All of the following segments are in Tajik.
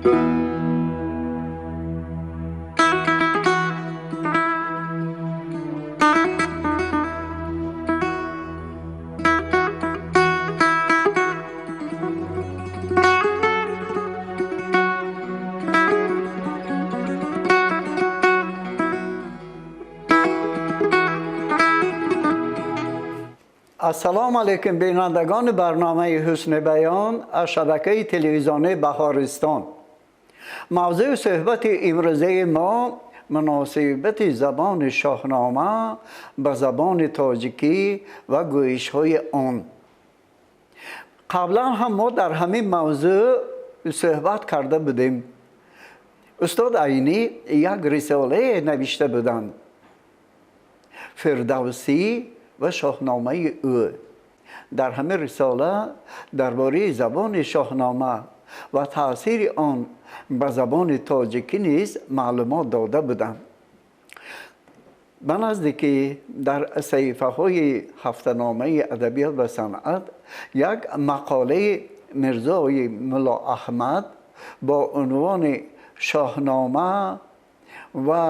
Ассалому алайкум, бинандагони барномаи Ҳусни баён аз шабакаи телевизионии Баҳористон. Мавзӯи суҳбати имрӯзаи мо муносибати забони Шоҳнома ба забони тоҷикӣ ва гӯишҳои он. Қаблан ҳам мо дар ҳамин мавзӯъ суҳбат карда будем. Устод Айнӣ як рисолае навишта буданд: Фирдавсӣ ва Шоҳномаи ӯ. Дар ҳамин рисола дар бораи забони Шоҳнома ва таъсири он ба забони тоҷикӣ низ маълумот дода буданд. Ба наздикӣ дар саҳифаҳои ҳафтаномаи адабиёт ва санъат як мақолаи Мирзои Муллоаҳмад бо унвони Шоҳнома ва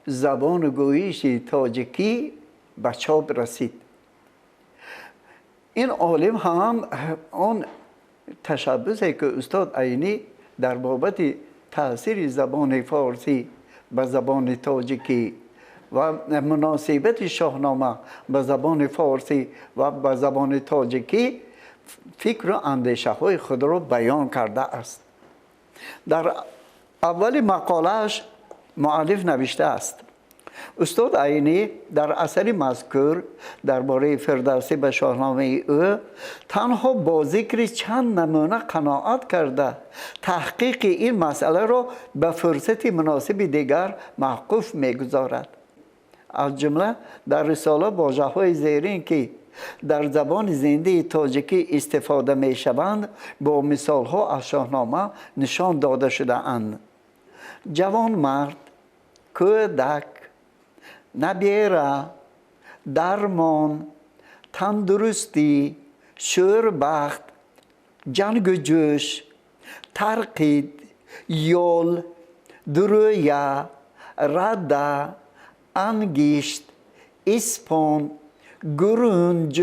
забону гӯиши тоҷикӣ ба чоп расид. Ин олим ҳам он ташаббусе ки устод Айнӣ дар бобати таъсири забони форсӣ ба забони тоҷикӣ ва муносибати Шоҳнома ба забони форсӣ ва ба забони тоҷикӣ фикру андешаҳои худро баён кардааст. Дар аввали мақолааш муаллиф навиштааст: устод Айнӣ дар асари мазкур дар бораи Фирдавсӣ ба Шоҳномаи ӯ танҳо бо зикри чанд намуна қаноат карда, таҳқиқи ин масъаларо ба фурсати муносиби дигар мавқуф мегузорад. Аз ҷумла дар рисола вожаҳои зерин, ки дар забони зиндаи тоҷикӣ истифода мешаванд, бо мисолҳо аз Шоҳнома нишон дода шудаанд: ҷавонмард, кӯдак, набера, дармон, тандурустӣ, шӯрбахт, ҷангу ҷӯш, тарқид, ёл, дурӯя, рада, ангишт, испон, гурунҷ,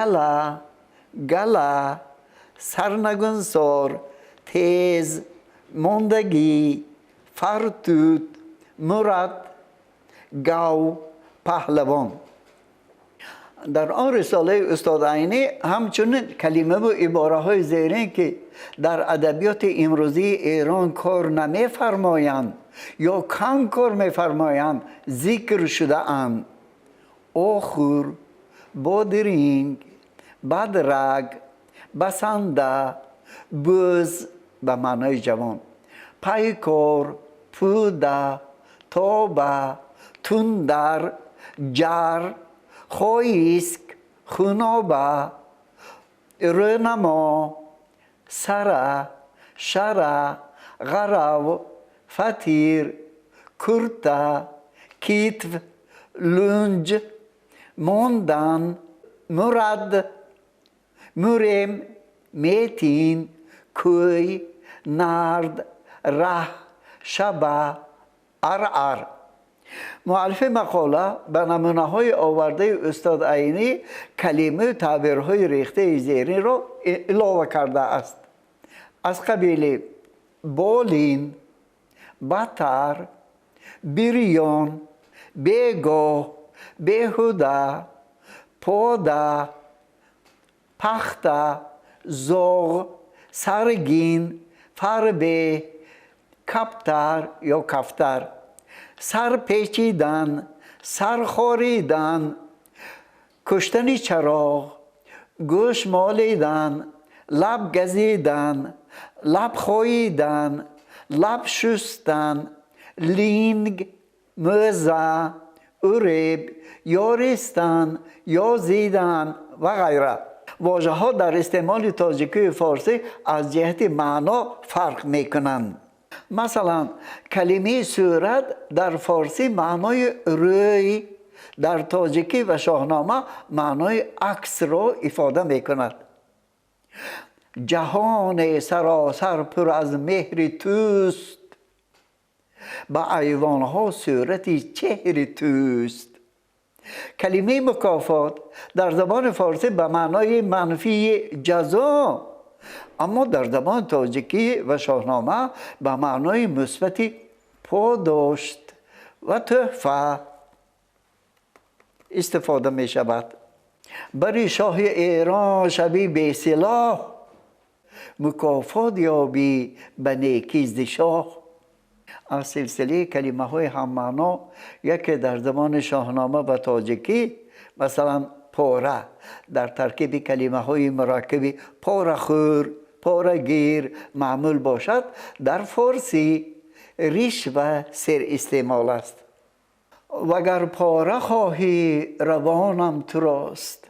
яла, гала, сарнагунсор, тез, мондагӣ, фартут, мурад, гав, паҳлавон. Дар он рисолаи устод Айнӣ ҳамчунин калимаву ибораҳои зерин, ки дар адабиёти имрӯзии Эрон кор намефармоянд ё кам кор мефармоянд, зикр шудаанд: охур, бодиринг, бадраг, басанда, бӯз ба маънои ҷавон, пайкор, пӯда, тоба, тундар, ҷар, хоиск, хуноба, рӯнамо, сара, шара, ғарав, фатир, курта, китв, лунҷ, мондан, мурад, мурем, метин, кӯй, нард, раҳ, шаба, арар. Муаллифи мақола ба намунаҳои овардаи устод Айнӣ калимаю таъбирҳои рехтаи зеринро илова кардааст, аз қабили болин, батар, бирён, бегоҳ, беҳуда, пода, пахта, зоғ, саргин, фарбе, каптар ё кафтар, сарпечидан, сархоридан, куштани чароғ, гӯш молидан, лаб газидан, лаб хоидан, лаб шустан, линг, мӯза, уреб, ёристан, ёзидан ва ғайра. Вожаҳо дар истеъмоли тоҷикию форсӣ аз ҷиҳати маъно фарқ мекунанд. Масалан, калимаи сурат дар форсӣ маънои рӯй, дар тоҷикӣ ва Шоҳнома маънои аксро ифода мекунад. Ҷаҳон саросар пур аз меҳри туст, ба айвонҳо сурати чеҳри туст. Калимаи мукофот дар забони форсӣ ба маънои манфии ҷазо, аммо дар забони тоҷикӣ ва Шоҳнома ба маънои мусбати подошт ва тӯҳфа истифода мешавад. Бари шоҳи Эрон шавӣ бесилоҳ, мукофот ёбӣ ба некӣ зи шоҳ. Аз силсилаи калимаҳои ҳаммаъно яке дар забони Шоҳнома ва тоҷикӣ, масалан, пора дар таркиби калимаҳои мураккаби порахӯр, порагир маъмул бошад, дар форсӣ риш ва серистеъмол аст. Вагар пора хоҳӣ, равонам турост,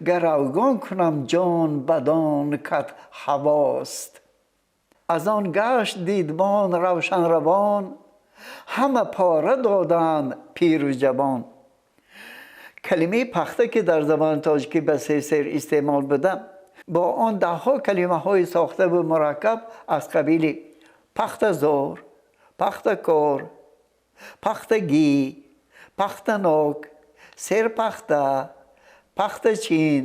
гаравгон кунам ҷон бадон кат ҳавост. Аз он гашт дидбон равшанравон, ҳама пора доданд пиру ҷавон. Калимаи пахта, ки дар забони тоҷикӣ ба се сер истеъмол буда, бо он даҳҳо калимаҳои сохтаву мураккаб аз қабили пахтазор, пахтакор, пахтагӣ, пахтанок, серпахта, пахтачин,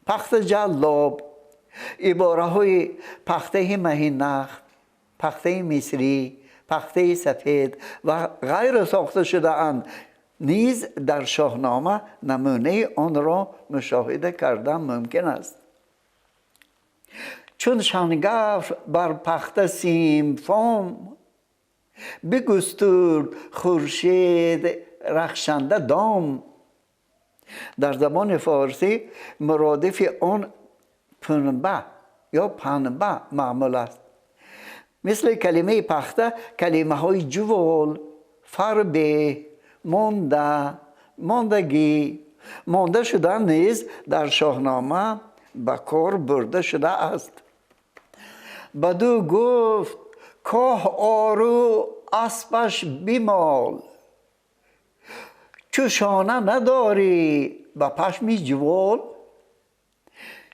пахтаҷаллоб, ибораҳои пахтаи маҳиннахт, пахтаи мисрӣ, пахтаи сафед ва ғайра сохта шудаанд, низ дар Шоҳнома намунаи онро мушоҳида кардан мумкин аст. Чун шангаф бар пахта симфом, бигустурд хуршед рахшанда дом. Дар забони форсӣ муродифи он пунба ё панба маъмул аст. Мисли калимаи пахта калимаҳои ҷувол, фарбеҳ, монда, мондагӣ, монда шудан низ дар Шоҳнома ба кор бурда шудааст. Бадӯ гуфт: коҳ ору, аспаш бимол, чу шона надорӣ ба пашми ҷувол.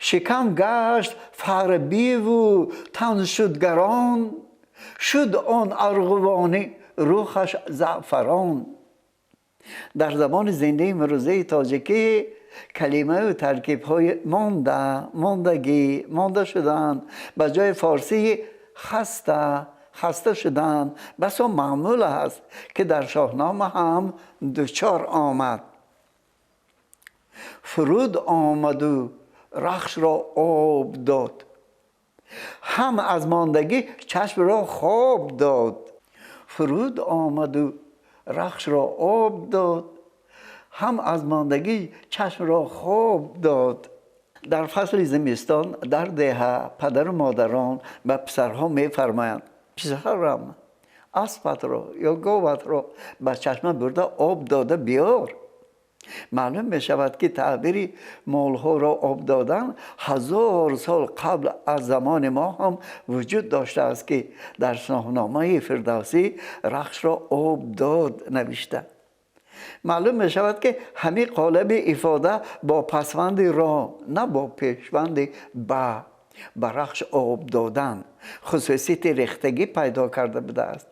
Шикам гашт фарбиву тан шуд гарон, шуд он арғувонӣ рухаш заъфарон. Дар забони зиндаи имрӯзаи тоҷикӣ калимаю таркибҳои монда, мондагӣ, монда шудан ба ҷои форсии хаста, хаста шудан басо маъмул аст, ки дар Шоҳнома ҳам дучор омад. Фуруд омаду Рахшро об дод, ҳам аз мондагӣ чашмро хоб дод. Фуруд омаду Рахшро об дод, ҳам аз мондагӣ чашмро хоб дод. Дар фасли зимистон дар деҳа падару модарон ба писарҳо мефармоянд: писарам, аспатро ё говатро ба чашма бурда об дода биёр. Маълум мешавад, ки таъбири молҳоро об додан 1000 сол қабл аз замони мо ҳам вуҷуд доштааст, ки дар Шоҳномаи Фирдавсӣ Рахшро об дод навишта. Маълум мешавад, ки ҳамин қолаби ифода бо пасванди ро, на бо пешванди ба Рахш об додан хусусияти рехтагӣ пайдо карда будааст.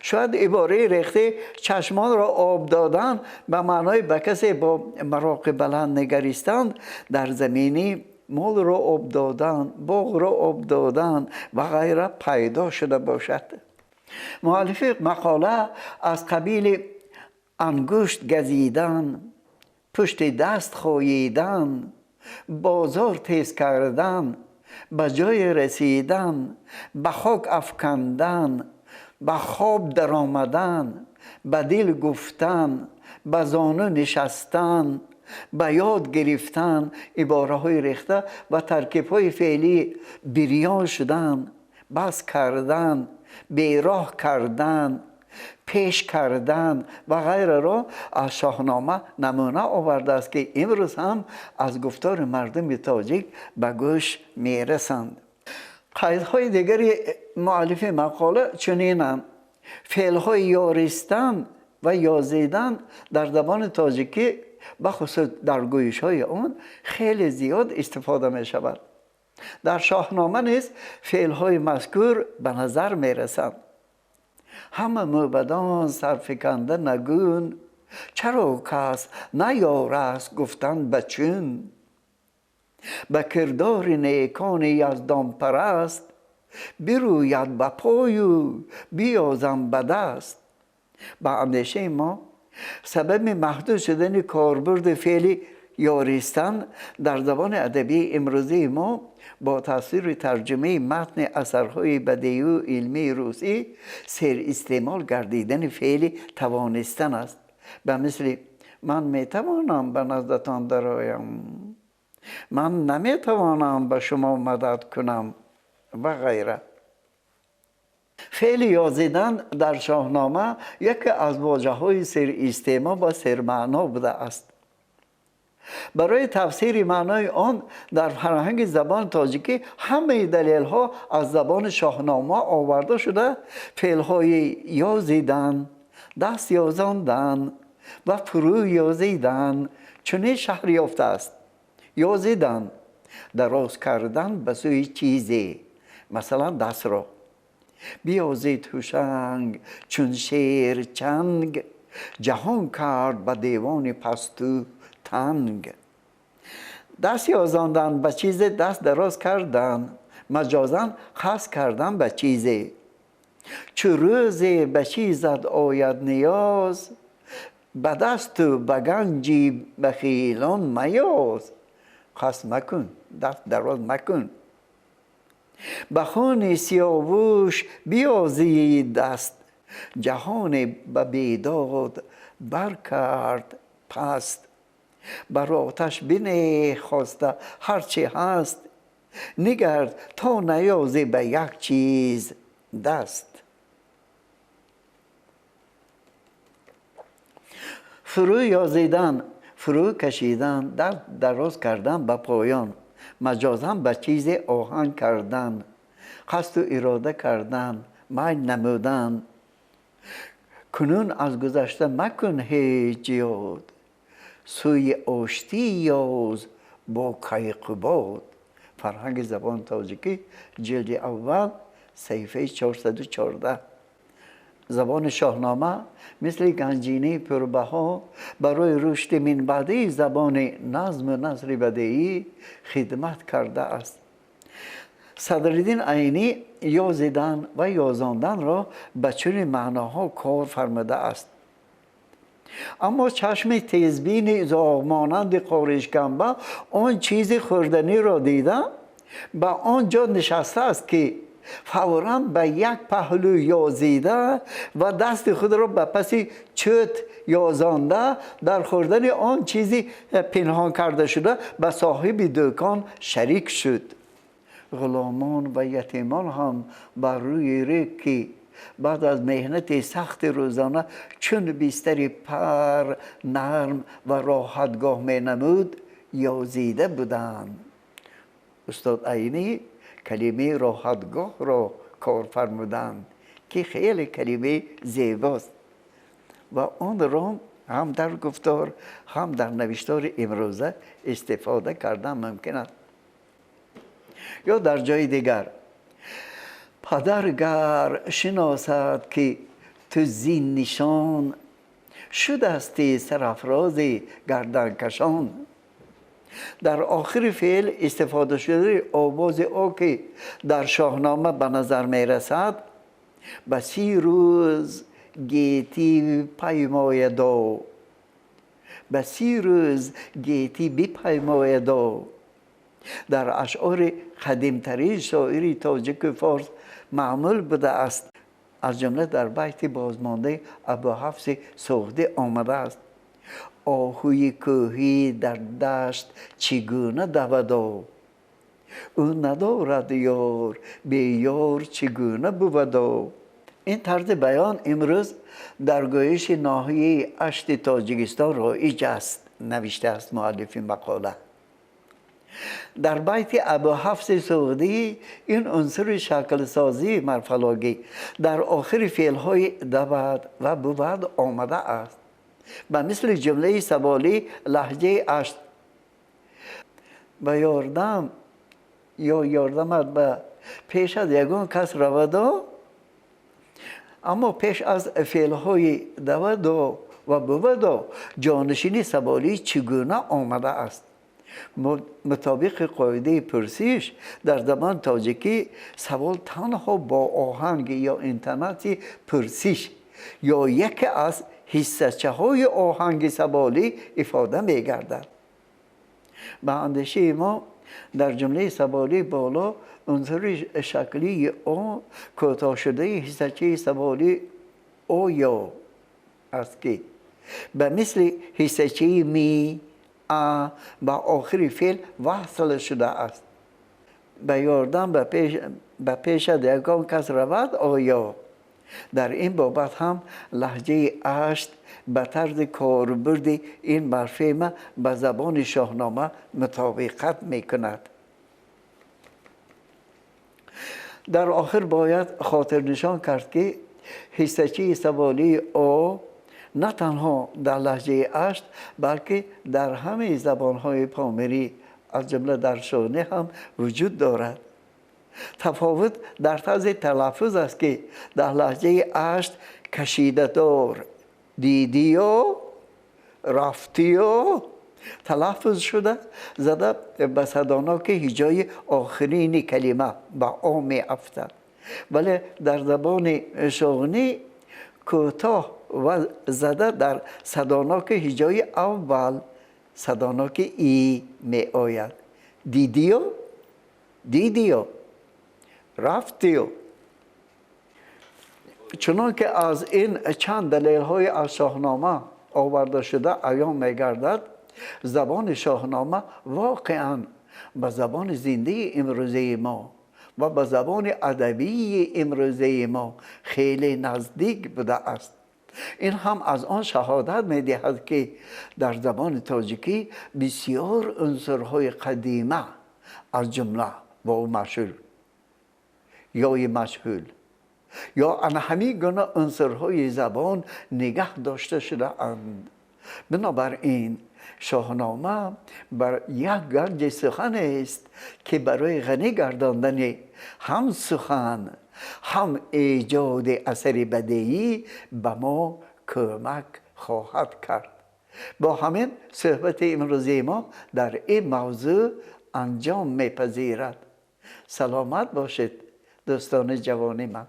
Шояд ибораи рехти чашмонро об додан ба маънои ба касе бо мароқи баланд нигаристанд дар замини молро об додан, боғро об додан ва ғайра пайдо шуда бошад. Муаллифи мақола аз қабили ангушт газидан, пушти даст хоидан, бозор тез кардан, ба ҷое расидан, ба хок афкандан, ба хоб даромадан, ба дил гуфтан, ба зону нишастан, ба ёд гирифтан ибораҳои рехта ва таркибҳои феълии бирён шудан, бас кардан, бероҳ кардан, пеш кардан ва ғайраро аз Шоҳнома намуна овардааст, ки имрӯз ҳам аз гуфтори мардуми тоҷик ба гӯш мерасанд. Қайдҳои дигари муаллифи мақола чунинанд. Феълҳои ёристан ва ёзидан дар забони тоҷикӣ, бахусус дар гӯйишҳои он, хеле зиёд истифода мешавад. Дар Шоҳнома низ феълҳои мазкур ба назар мерасанд. Ҳама мӯбадон сарфиканда нагун, чаро кас наёраст гуфтан ба чун? Ба кирдори некони яздонпараст, бирӯяд ба пою биёзам ба даст. Ба андешаи мо сабаби маҳдуд шудани корбурди феъли ёристан дар забони адабии имрӯзии мо бо таъсири тарҷумаи матни асарҳои бадеию илмии русӣ серистеъмол гардидани феъли тавонистан аст. Ба мисли ман метавонам ба наздатон дароям, ман наметавонам ба шумо мадад кунам ва ғайра. Феъли ёзидан дар Шоҳнома яке аз вожаҳои серистеъмол ва сермаъно будааст. Барои тафсири маънои он дар фарҳанги забони тоҷикӣ ҳамаи далелҳо аз забони Шоҳнома оварда шуда, феълҳои ёзидан, даст ёзондан ва фурӯ ёзидан чунин шаҳр ёфтааст. Ёзидан дароз кардан ба сӯи чизе, масалан дастро. Биёзид Ҳушанг чун шер чанг, ҷаҳон кард ба девони пасту танг. Даст ёзондан ба чизе даст дароз кардан, маҷозан қасд кардан ба чизе. Чу рӯзе ба чизат ояд ниёз, ба дасту ба ганҷи бахилон маёз. Қасд макун, даст дароз макун. Ба хуни Сиёвуш биёзид даст, ҷаҳоне ба бедод баркард паст. Бар оташ бинеҳ хоста ҳар чи ҳаст, нигард то наёзӣ ба як чиз даст. Фурӯ ёзидан, фурӯ кашидан, даст дароз кардан ба поён, маҷозан ба чизе оҳанг кардан, қасду ирода кардан, майл намудан. Кунун аз гузашта макун ҳеҷ ёд, сӯи оштӣ ёз бо Кайқубод. Фарҳанги забони тоҷикӣ, ҷилди аввал, саҳифаи 414. Забони Шоҳнома мисли ганҷинаи пурбаҳо барои рушди минбаъдии забони назму насри бадеӣ хидмат кардааст. Садриддин Айнӣ ёзидан ва ёзонданро ба чунин маъноҳо кор фармудааст. Аммо чашми тезбини зоғмонанди Қоришканба он чизи хӯрданиро дида, ба он ҷо нишастааст, ки фавран ба як паҳлӯ ёзида ва дасти худро ба паси чӯт ёзонда дар хӯрдани он чизи пинҳон карда шуда ба соҳиби дӯкон шарик шуд. Ғуломон ва ятимон ҳам бар рӯи рег, ки баъд аз меҳнати сахти рӯзона чун бистари пар нарм ва роҳатгоҳ менамуд, ёзида буданд. Устод Айнӣ калимаи роҳатгоҳро кор фармуданд, ки хеле калимаи зебост ва онро ҳам дар гуфтор, ҳам дар навиштори имрӯза истифода кардан мумкин аст. Ё дар ҷои дигар: падар гар шиносад, ки ту зин нишон шудасти сарафрози гарданкашон. Дар охири феъл истифода шудаи овози о, ки дар Шоҳнома ба назар мерасад, ба 30 рӯз гетӣ паймоядо, ба 30 рӯз гетӣ бипаймоядо, дар ашъори қадимтарин шоири тоҷику форс маъмул будааст. Аз ҷумла дар байти бозмондаи Абуҳафси Суғдӣ омадааст: оҳуи кӯҳӣ дар дашт чӣ гуна давадо, ӯ надорад ёр, беёр чӣ гуна бувадо. Ин тарзи баён имрӯз дар гӯиши ноҳияи Ашти Тоҷикистон роиҷ аст, навиштааст муаллифи мақола. Дар байти Абуҳафси Суғдӣ ин унсури шаклсозии морфологӣ дар охири феълҳои давад ва бувад омадааст. Ба мисли ҷумлаи саволӣ лаҳҷаи Ашт: ба ёрдам ё ёрдамат ба пеш аз ягон кас равадо, аммо пеш аз феълҳои давадо ва бувадо ҷонишини саволӣ чӣ гуна омадааст? Мутобиқи қоидаи пурсиш дар забони тоҷикӣ савол танҳо бо оҳанг ё интонатсияи пурсиш ё яке аз ҳиссачаҳои оҳанги саволӣ ифода мегардад. Ба андешаи мо дар ҷумлаи саволии боло унсури шаклии о кӯтоҳшудаи ҳиссачаи саволии оё аст, ки ба мисли ҳиссачаи ми, а ба охири феъл васл шудааст. Ба ёрдам ба пешат ягон кас равад оё? Дар ин бобат ҳам лаҳҷаи Ашт ба тарзи корбурди ин морфема ба забони Шоҳнома мутобиқат мекунад. Дар охир бояд хотирнишон кард, ки ҳиссачаи саволии о на танҳо дар лаҳҷаи Ашт, балки дар ҳамаи забонҳои помирӣ, аз ҷумла дар шоҳнӣ ҳам вуҷуд дорад. Тафовут дар тарзи талаффуз аст, ки дар лаҳҷаи Ашт кашидадор дидиё, рафтиё талаффуз шуда, зада ба садоноки ҳиҷои охирини калима ба о меафтад. Вале дар забони шоҳнӣ кӯтоҳ ва зада дар садоноки ҳиҷои аввал садоноки и меояд. Дидиё, дидиё, рафтиё. Чунон ки аз ин чанд далелҳои аз Шоҳнома оварда шуда аён мегардад, забони Шоҳнома воқеан ба забони зиндаи имрӯзаи мо ва ба забони адабии имрӯзаи мо хеле наздик будааст. Ин ҳам аз он шаҳодат медиҳад, ки дар забони тоҷикӣ бисёр унсурҳои қадима, аз ҷумла воу машҳур, ёи маҷҳул ё ана ҳамин гуна унсурҳои забон нигаҳ дошта шудаанд. Бинобар ин Шоҳнома бар як ганҷи суханест, ки барои ғанӣ гардондани ҳам сухан, ҳам эҷоди асари бадеӣ ба мо кӯмак хоҳад кард. Бо ҳамин суҳбати имрӯзаи мо дар ин мавзӯъ анҷом мепазирад. Саломат бошед, дӯстони ҷавони ман.